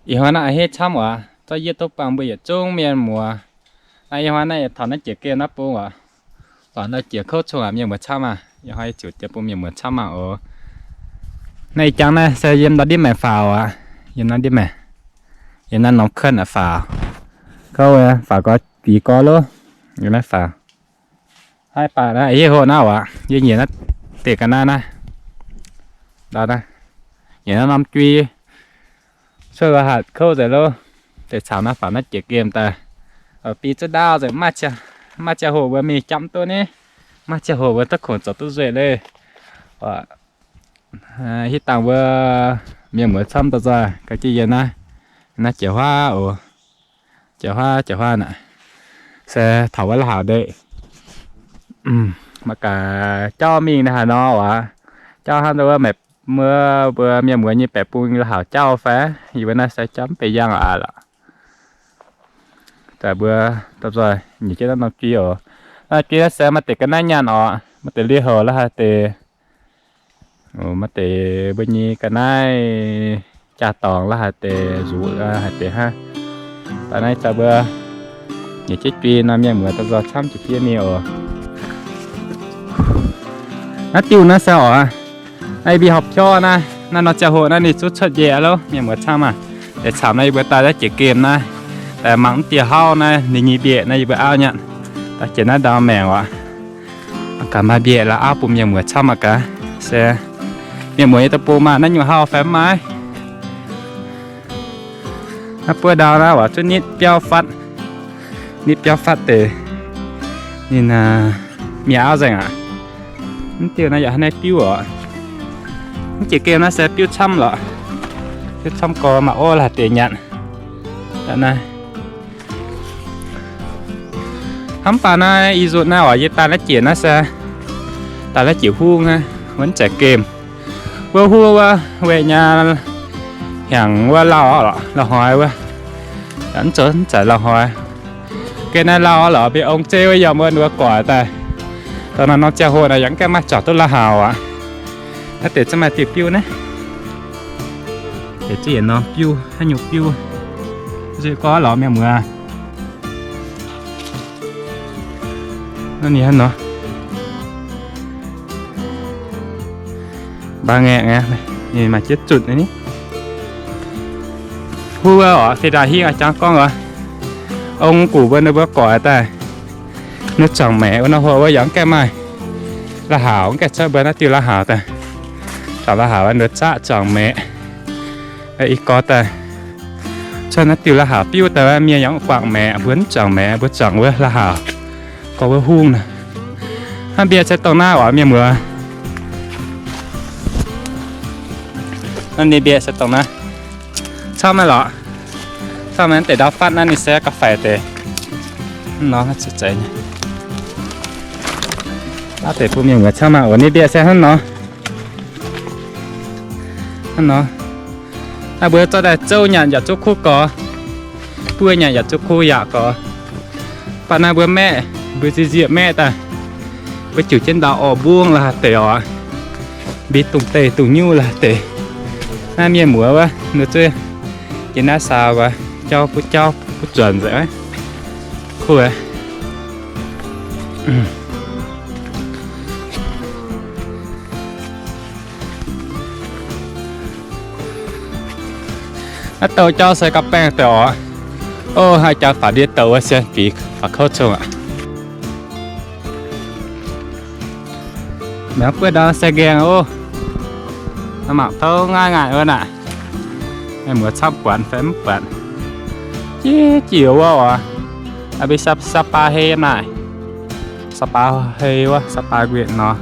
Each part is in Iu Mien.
Ih hnoi naaiv a'hneiv camv oc, zorqv yietv duqv buangh mbuo yietc zungv mienh muoz. Naaiv ih hnoi naaiv yie taux naaiv jiex gemh naaiv bung oc. Lorz naaiv jiex kouv cong aac, mienh muoz camv aac. Ih hnoi yie ziouc jiex bun mienh muoz camv aac oc. Naaiv ih jangv naaiv se yiem ndau ndiev maengc faaux oc. Yiem naaiv ndiev maengc, yiem naaiv norm kuotv naaic faaux. Kouv, faaux gorx biix gorx loh. Yiem naaiv faaux. Haih baac naaiv a'hneiv hoc naaiv oc, yie nyiec naaiv deix ga'naaiv naaiv. Ndau naaiv, nyiec naaiv norm jui. Cuotv wuov hatc kouv nzengc loh. Deix caux naaiv faaux naaiv jiex gemh daaih. Biix zuov ndaauv nzengc, maiv ziangh hoc mbuo mingh jamv duqv ni. Maiv ziangh hoc mbuo duqv kungx zoux duqv nzueic leiz. Hiuv dangh mbuo mienh muoz camv daaih nzoih ga'jiex yie naaiv, naaiv jiex huaav oc. Jiex huaav, jiex huaav naaic, se taux wuov la'haux ndeic. Mangc gaax jauv mingh naaiv haaix nor oc. Jauv hnangv wuov, mbuo mienh muoz nyei baeqc bung la'haux jauv fai? Yie mbuo naaiv se jauv mv benx yangh aqv lorqc. Daaih mbuo daaih nzoih nyiec jienv naaiv norm jui oc. Naaiv jui naaiv se maaih deix ga'naaiv nyaanh oc, maaih deix liuz houc la'haux deix. Maaih deix mbuo nyei ga'naaiv jaa-dorngc la'haux deix, nzuqc la'haux deix hnangv. Daaih naaiv caux mbuo nyiec jienv jui nor, mienh muoz daaih nzoih camv jiex fiev mingh oc. Naaiv diuh naaiv se oc, naaiv mbi horpc piauv naaiv, naaiv nor ziangh hoc naaiv ninh zuqc cuotv njiec aqv loh, mienh muoz camv aac. Deix camv naaiv yie mbuo daaih naaiv jiex gemh naaiv, daaih mangc mv dieh hauv naaiv ninh nyei mbiaeqc naaiv yie mbuo auv nyanc. Daaih jiex naaiv ndau maengc oc. Mangc gaax maaih mbiaeqc la'auv bun mienh muoz camv mangc gaax. Se mienh muoz nyei deic-bung maaih naaiv nyungc hauv fai mv maaih? Naaiv buov ndau naaiv oc, zuqc nitv biauv fatv, nitv biauv fatv deix ninh mienh auv nzengc aqv. Mv diuh naaiv yaac hnangv naaiv biuv oc. Mv jiex gemh naaiv se biuv camv lorqc. Biuv camv gorx maaih orv la'haux deix nyanc. Hnamv baac naaiv ih nzunc naaiv oc, yie daaih naaiv jiex naaiv se daaih naaiv jiex hungh aqv, wuov mv zeiz gemh. Wuov hungh wuov weic nyaanh hnyangx wuov lauh lorqc, lauh hnoi wuov. Mv zoux mv zeiz lauh hnoi. Geh naaiv lauh lorqc, mbuo ong zeiv wuov yiem wuov ninh mbuo guaix daaih. Dongh naaiv norm ziangh hoc naaiv yaac mv gaengh maaih juangc duqv la'haux aqv. Naaiv deix zungv maaih diuh biuv naaiv. Deix zungv yietc norm biuv, haaix nyungc biuv. Nzuih gorx lorz mienh muoz. Naaiv ninh hnangv nor, mbaa ngaengc aqv, ninh maaih jienv zutc ni. Huv oc, fih daaih hingh oix jangx gorngv oc. Ong-gux mbuo ninh mbuo guaix daaih, ninh juangc maeqc wuov nor, huv wuov yaac mv gaengh maaih la'haux, mv gaengh cuotv mbuo naaiv diuh la'haux daaih. Juangc la'haux wuov ninh zaqv juangc maeqc. Ih gorx daaih cuotv naaiv diuh la'haux biuv daaih, mienh yaac mv guangc maeqc, mbuo mv juangc maeqc, mbuo juangc wuov la'haux, gorx wuov hungh naaiv. Hnangv mbiaeqc se dongh naaiv oc, mienh muoz. Naaiv ninh mbiaeqc se dongh naaiv. Camv naaiv lorqc. Camv naaiv deix ndau fatv naaiv ninh se ga'faix deix. Nor naaiv zeiz nyei. Naaiv deix bun mienh muoz camv maah. Oc, ninh mbiaeqc se hnangv nor. Hnangv nor. Naaiv mbuo zorqv daaih zouv nyanc yaac zouv kuv gorx. Buov nyanc yaac zouv kuv yaac gorx. Baac naaiv mbuo maeqv, mbuo nzieqc maeqv daaih, mbuo jiuc jienv ndau orv mbungv la'haaix deix oc. Mbi dungz deih dungz nyuv la'haaix deix. Naaiv mienh muoz wuov, ninh zuov jiex naaiv saa wuov, jauv buv jauv buv zuonc nzengc. Kuv. Naaiv douc jauv se gauh baengh deix oc. Ov, haaix jaax faaux ndie douc wuov sienx fingx faaux kouv cong aqv. Mangc buov ndau se ngaengh ov. Mangc touv ngaaiv ngaaic wuov naaic. Mienh muoz camv buatc fai mv buatc. Jiex jiex wuov oc. Mbi Sapa hei naaic. Sapa hei wuov, Sapa nquin nor.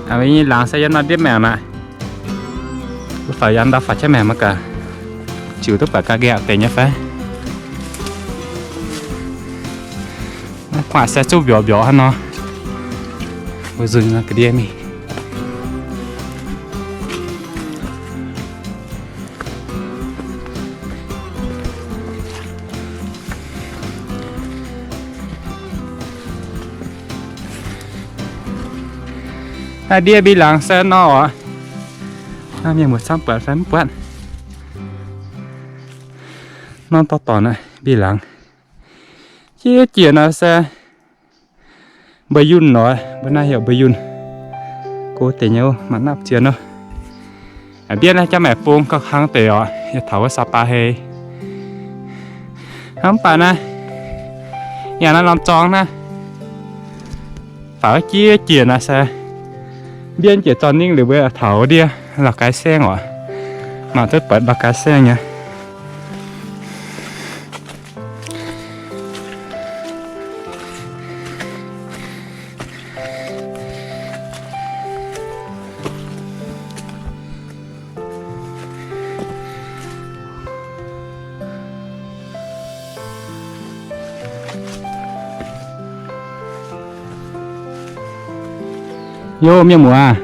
Mbuo nyei laangz se yiem nor ndiev maengc naaic. Mbuo faaux yiem ndau faaux jienv maengc mangc gaax, ziux duqv buatc ga'nqaeqc deix nyei fai. Naaiv gu'nguaaic se zuqv mbiorx mbiorx hnangv nor. Mbuo nzunh ga'ndiev mingh. Naaiv ndiev mbi laangz se nor oc. Naaiv mienh muoz camv buatc fai mv buatc. Norm dorngx naaiv mbiv laangz. Jiex jiex naaiv se mba'yunh nor, mbuo naaiv heuc mba'yunh. Go deix nyei mangc napv ziex nor. Mbienv naaiv jaav maengx bung gauh kangv deix oc, yietc taux wuov Sapa hei. Mv baac naaiv, yangh naaiv norm zorng naaiv, faaux jiex jiex naaiv se mbienv jiex zorng ningv liuz mbuo taux ndiev Lào Cai saengv oc. Mangc duqv buatc Lào Cai saengv nyei. Yo, mienh muoz,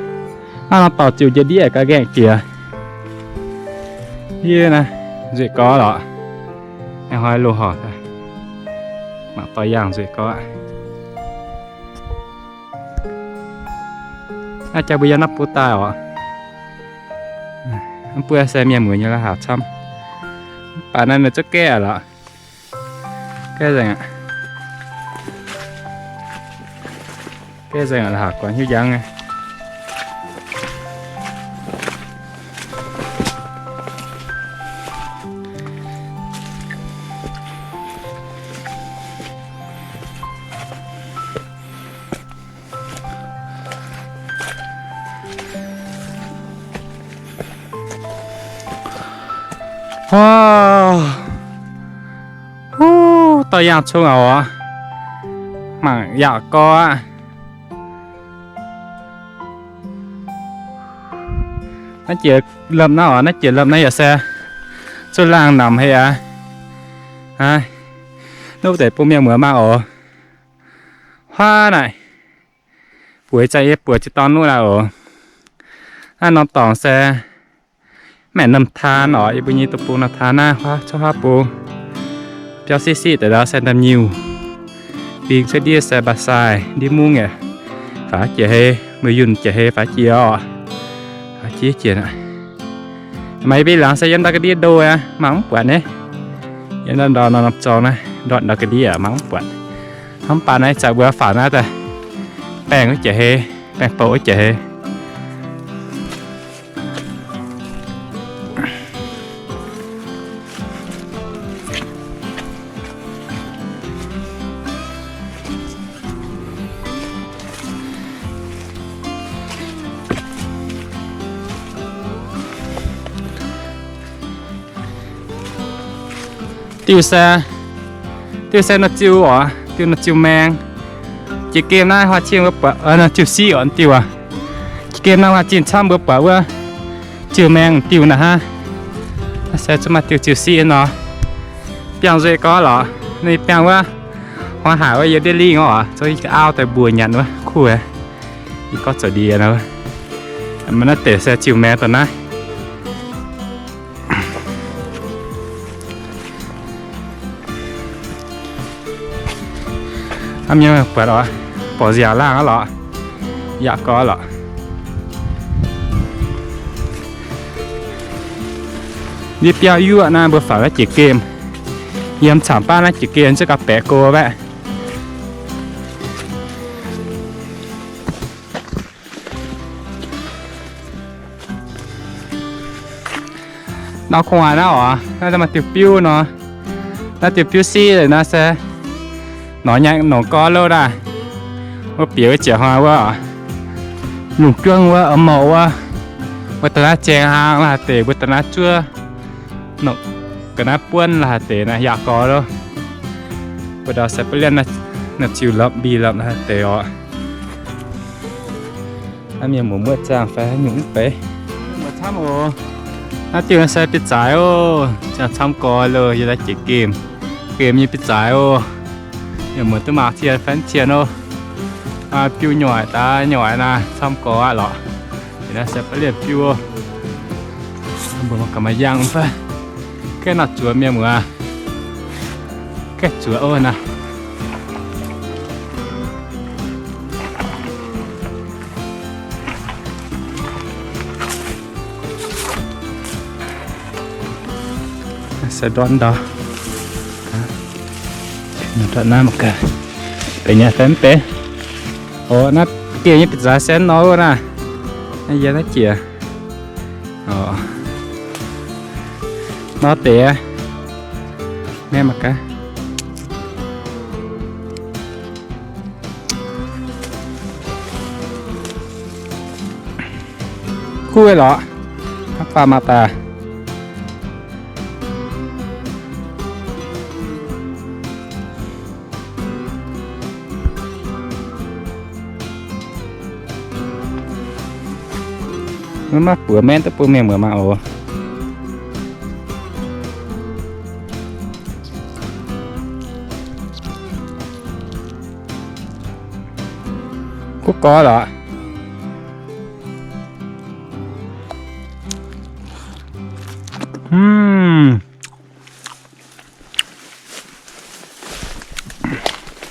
hnangv nor dorh ziux jiex ndiev ga'ngaengc jiex. Yie naaiv nzueic gorx lorqc. Aengx hnoi loz-horc mangc dorh yangh nzueic gorx aqv. Naaiv jaax mbuo yiem naaiv bung daaih oc. Mv buo se mienh muoz nyei la'haux camv. Mv baac naaiv ninh zungv gaeqv lorqc. Gaeqv nzengc aqv. Gaeqv nzengc aqv, la'haux guangc hnyouv njang aqv. Huv, dorh yangh cung aqv oc. Mangc yaac gorx aqv. Naaiv jiex lamh naaiv oc, naaiv jiex lamh naaiv yaac se zuqc laangh namx haic aqv. Aa, nuqv deix bun mienh muoz mangc oc. Huaav naaic, bueix za'gengh yie bueix ziex dorn nuqv naaic oc. Naaiv norm dorngx se maengc norm taan oc, yie mbuo nyei deic-bung norm taan naaiv, huaav cuotv huaav bung. Biauv siqv siqv deix ndau se ndamv-nyiuh. Bing cuotv ndiev se mba'saaih, ndiev mungv aqv. Faaux jiex hei, mbuo yunh jiex hei faaux jiex oc. Faaux jiex jiex aqv. Maaih mbiv laangz se yiem ndau ga'ndiev ndo aqv, mangc mv buatc naaiv. Yiem ndau ndorm norm zorng naaiv ndortv ndau ga'ndiev aqv, mangc mv buatc. Hnamv baac naaiv zanc mbuo faaux naaiv daaih, baengh wuov jiex hei, baengh bouh wuov jiex hei. Diuh se, diuh se nor ziuh oc, diuh nor ziuh maeng. Jiex gemh naaiv huaav zinh mbuo buatc, nor ziuh siqv oc, diuh aqv. Jiex gemh naaiv huaav zinh camv mbuo buatc wuov ziuh maeng diuh naaiv hnangv. Naaiv se zuqc maaih diuh ziuh siqv nor. Biangh nzueic gorx lorqc, ninh biangh wuov, huaav haic wuov yiem ndiev lingh oc, zungv auv daaih mbuox nyanc wuov kuv. Ih gorngv zoux ndie nor, mv naaiv deix se ziuh maeng dongh naaiv. Hnamv nyei buatc oc, borqc nziaauc laangh aqv lorqc, yaac gorx lorqc. Ndiev biauv yuoqv naaiv mbuo faaux naaiv jiex gemh. Yiem camv baav naaiv jiex gemh zungv gauh baeqc go baeqv. Nor gu'nguaaic naaiv oc, naaiv maaih diuh biuv nor. Naaiv diuh biuv siqv naaiv se norqc nyaanh nongc gorv louh daaih. Wuov bieqc wuov ziepc hnoi wuov, lungh juangv wuov, mouc wuov, mbuo da'naaiv jaeng hlang la'haaix deix, mbuo da'naaiv zuov, nongc ga'naaiv buonv la'haaix deix naaiv yaac gorx louh. Mbuo ndau se ba'liemh naaiv ziux lopv mbi lopv la'haaix deix oc. Naaiv mienh muoz muoqv zaangh fai haaix nyungc mv baac muoz camv oc. Naaiv diuh se bieiv zaaix oc, ziangh camv gorx loh, yie daaih jiex gemh, gemh nyei bieiv zaaix oc. Mienh muoz duqv mangc cien fai mv cien oc. Biuv nyoic daaih nyoic naaiv camv gorx aqv lorqc. Naaiv se ba'liemh biuv oc. Mbuo mangc gaax maaih yangh fai. Gaeqv nor zuoqc mienh muoz. Gaeqv zuoqc oc naaiv. Se ndortv ndau. Naaiv mangc gaax, benx nyei fai mv benx. Orqc, naaiv geh nyei bieqc zaaix se nor wuov naaiv. Naaiv yie naaiv jiex. Orqc, nor deix aqv. Mienh mangc gaax. Kuv lorqc. Hnangv faam maah daaih. Maiv maaih buoz maenv duqv bun mienh muoz mangc oc. Kuv gorx lorqc.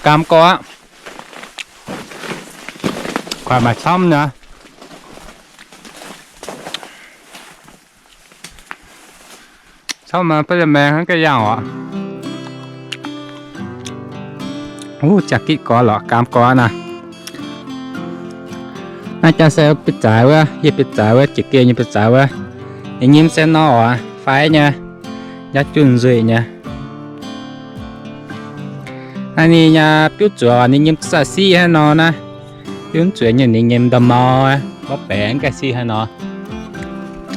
Gaam gorx aqv. Kuatc maaih camv nyei. Camv maaih ba'laqc maengx hnangv ga'yaangh oc. Wuov, jaa-gitv gorx lorqc, gaam gorx naaiv. Naaiv jaa se bieqc zaaix wuov, yie bieqc zaaix wuov, jiex geh nyei bieqc zaaix wuov. Ninh nyim se nor oc, faix nyei, njaav junh nzueic nyei. Naaiv ninh nyei biuv zuoqc ninh nyim zaqc siqv hnangv nor naaiv. Biuv zuoqc nyei ninh nyim nda'maauh, mborqv baeqc ga'siqv hnangv nor.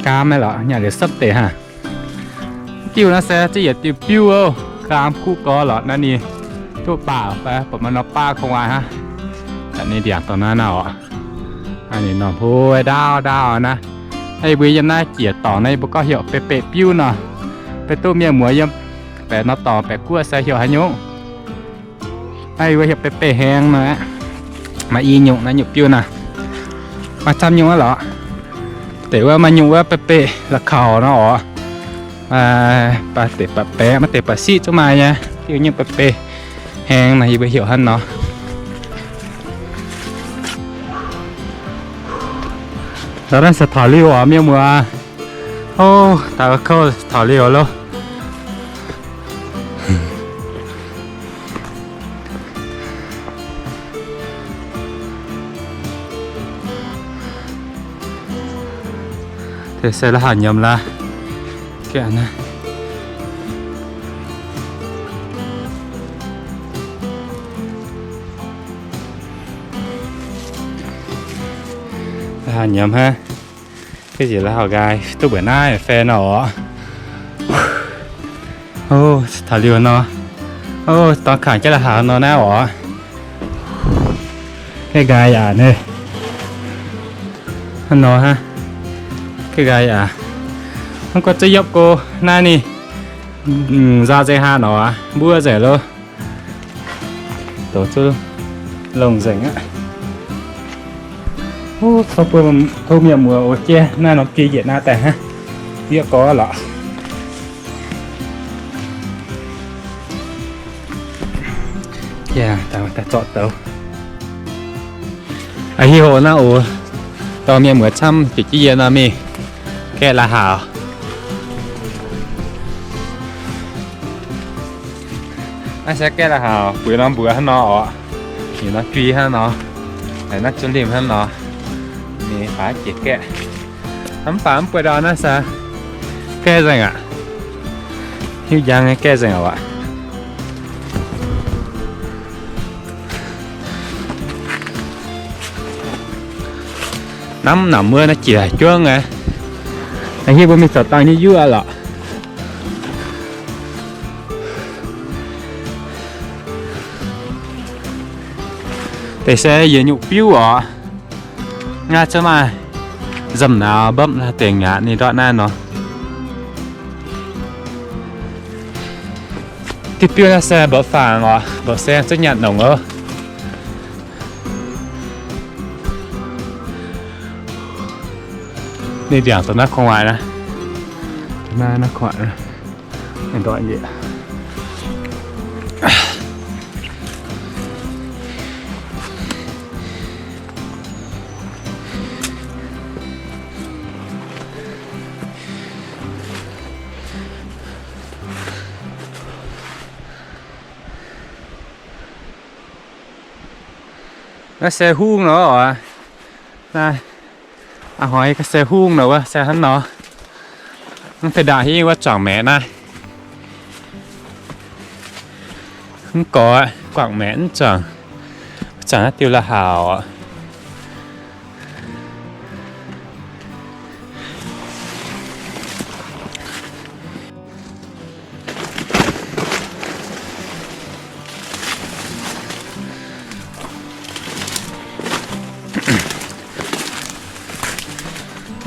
Gaam naaiv lorqc, nyanc liuz sapv deix hnangv. Diuh naaiv se ziex yietc diuh biuv oc. Gaam kuv gorx lorqc naaiv ninh duqv baac fai buatc maaih nor baav kungx waac hnangv. Ninh ndiangx dongh naaiv naaiv oc. Naaiv ninh norm huv ndaauv ndaauv naaiv. Naaiv yie mbuo yiem naaiv jiex dorngc naaiv yie mbuo gorngv heuc beqc beqc biuv nor. Mv baac duqv mienh muoz yiem baeqc norm dorngx baeqc guoqv se heuc haaix nyungc. Naaiv yie mbuo heuc beqc beqc haeng nor aqv. Maaih i nyungc naaiv nyungc biuv naaiv. Maaih camv nyungc aqv lorqc. Deix wuov maaih nyungc wuov beqc beqc la'kauc nor oc. Maaih deix baac baengx, maaih deix baac siqv zungv maaih nyei. Diuh nyungc beqc beqc haeng naaiv yie mbuo heuc hnangv nor. Ndau naaiv se taux liuh oc mienh muoz. Ov, daux gaux kouv taux liuh loh. Deix se la'haux nyiemz la'h. Gaeqv naaiv. La'haux nyiemz hnangv. Gaeqv njiec la'haux nqaai duqv mbuoqc naaiv fan nor oc. Ov, taux liuh nor. Ov, dorngx kangx jienv la'haux nor naaiv oc. Gaeqv nqaai yaac naaiv. Hnangv nor hnangv. Gaeqv nqaai yaac. Hnangv gorngv ziex yopv go naaiv ninh nzauh nzengc hnangv nor, mbuo nzengc loh. Douz zuqc longx nzengc aqv. Tov mbuo, tov mienh muoz oc, jiex naaiv norm gih njiec naaiv daaih hnangv. Yie gorx lorqc. Yaac daaih zorqv douz. A'hih hoc naaiv oc, dorh mienh muoz camv jiex jienv yie nor mingh gaeqv la'haux. Naaiv se gaeqv la'haux, bueix norm mbuox hnangv nor oc. Ninh norm juiz hnangv nor, naaiv zuqc limh hnangv nor, ninh faaux jiex gaeqv. Mv baac mv buatc ndau naaiv se gaeqv nzengc aqv. Hiuv njang nyei gaeqv nzengc aqv. Namv namc wuov naaiv jiex haaix juangv aqv. A'hih mbuo mingh caux dangh nyei yuoqv lorqc. Deix se yietc nyungc biuv oc. Naaiv cuotv maaih nzamv nauz mbopv deix ngaatc ninh ndortv naaiv nor. Diuh biuv naaiv se mba'faam oc, mba'saeng cuotv nyanc nongc oc. Ninh ndiangx dongh naaiv kuv waaic naaiv. Naaiv, naaiv kuv waaic naaiv. Ninh ndortv njiec. Naaiv se hungh nor oc. Naaiv, a'hnoi ga'sie hungh nor wuov se hnangv nor. Mv fih ndaangc hingv wuov juangc maeqc naaiv. Mv gorx guangc maeqc mv juangc, juangc naaiv diuh la'haux oc.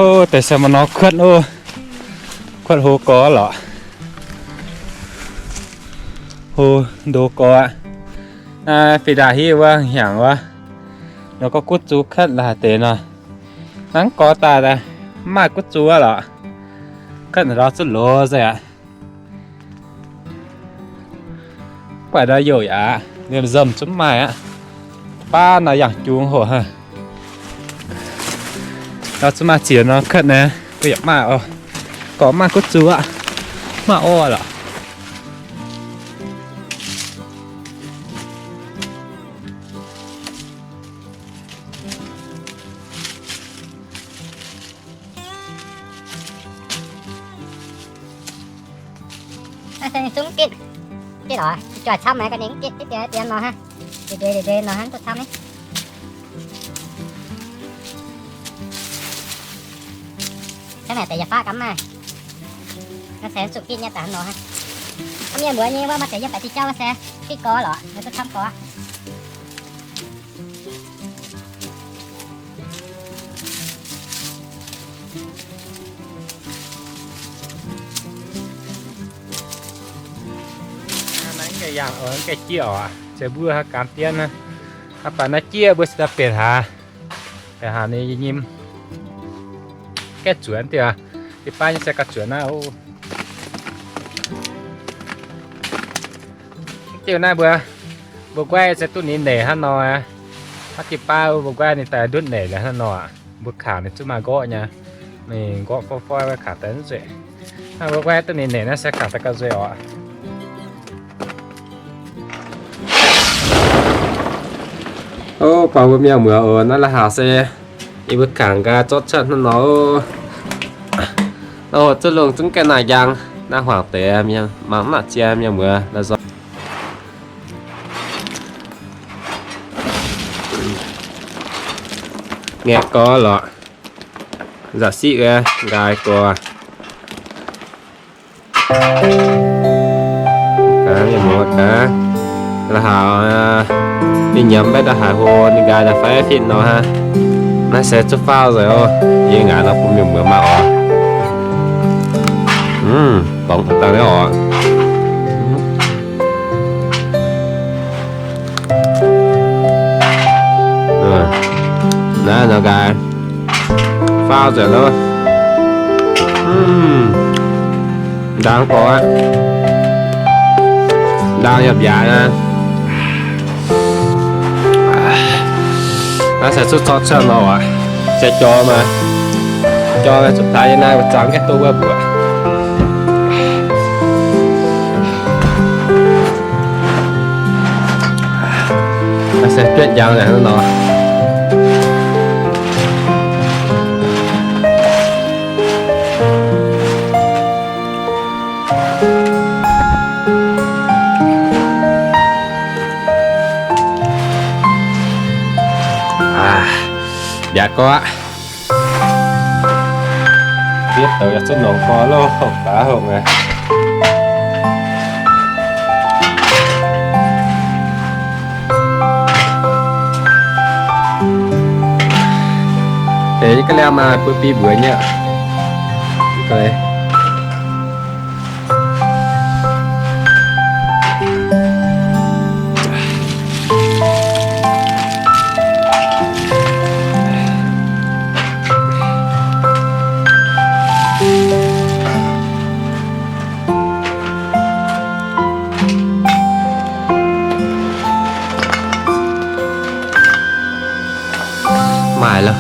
Hov deix se maaih norm kuotv oc. Kuotv hlo gorx lorqc. Hlo ndo gorx aqv. Naaiv fih ndaangc hingv wuov hnyangx wuov, nor gorngv guv zuqc kuotv la'haaix deix nor. Hnangv gorx daaih mv maaih guv zuqc lorqc. Kuotv ndau zuqc loz nzengc aqv. Guaih ndau youc yaac liemh nzomh zungv maaih aqv. Baav nor yangh jungx hoc hnangv. Ndau zungv maaih ziex norm kuotv naaiv, mbuo yaac maaih oc. Gorx maaih guv zuqc aqv. Maaih orv lorqc. Naaiv se ninh zungv gitv, gitv oc. Juaih camv naaiv ga'naaiv gitv diqv dien nor hnangv. Ndeic ndeic ndeic ndeic nor hnangv duqv camv ni. Camv naaic deix yietc faqv gamv maah. Naaiv se zuqc gitv nyei daaih hnangv nor hnangv. Mienh mbuox nyei wuov maaih deix yiem baeqc diuh jauv wuov se gitv gorx lorqc, duqv camv gorx. Naaiv gaengh yangh, gaengh jieqv oc. Se mbuo haaix gaamv dien naaiv, haaix baac naaiv jieqv mbuo se daaih benx haaix, benx haaix nyei nyim. Gaengh zuonx diuh, diuh baav nyei se gauh zuonx naaiv oc. Diuh naaiv mbuo, mbuo nqaai se duqv ninh neic hnangv nor aqv. Hnangv diuh baav mbuo nqaai ninh daaih ndutv neic liuz hnangv nor aqv. Mbuo kangx ninh zungv maaih nqorqv nyei. Ninh nqorqv foi foi wuov kangx daaih mv nzueic. Hnangv mbuo nqaai duqv ninh neic naaiv se kangx daaih gauh nzueic oc. Ov, buangh mbuo mienh muoz oc, naaiv la'haux se yie mbuo kangx nqaai zorqv cuotv hnangv nor. Oc, zuqc longc zungv gaengh naaic njang, naaiv hmuangx deix mienh mangc naaic jiex mienh muoz la'nzoih. Ngaeqv gorx lorqc, nzauc siqv wuov nqaai gorx. Gaax, mienh muoz gaax, la'haux ninh nyiemz mbaeqv ndau haaix hlo ninh nqaai daaih faix fitv nor hnangv. Naaiv se zuqc faaux nzengc oc. Yie ngaanc nor bun mienh muoz mangc oc. Borngz dangh nyei oc. Naaiv nor nqaai faaux nzengc loh. Ndaang gorx aqv. Ndaang yaac mbiaac aqv. Naaiv se zuqc zorqv cuotv nor aqv. Se jorm maah. Jorm zuqc taaih yie naaiv wuov zaangc gaengh duqv wuov mbuoqc. Naaiv se juotv njang liuz hnangv nor. Aa, mbiaac gorx aqv. Bietv douz yaac zuqc longc gorx loh, hopv baav hopv aqv. Deix ga'liang maaih bun biv mbuox nyei. Maaih loh,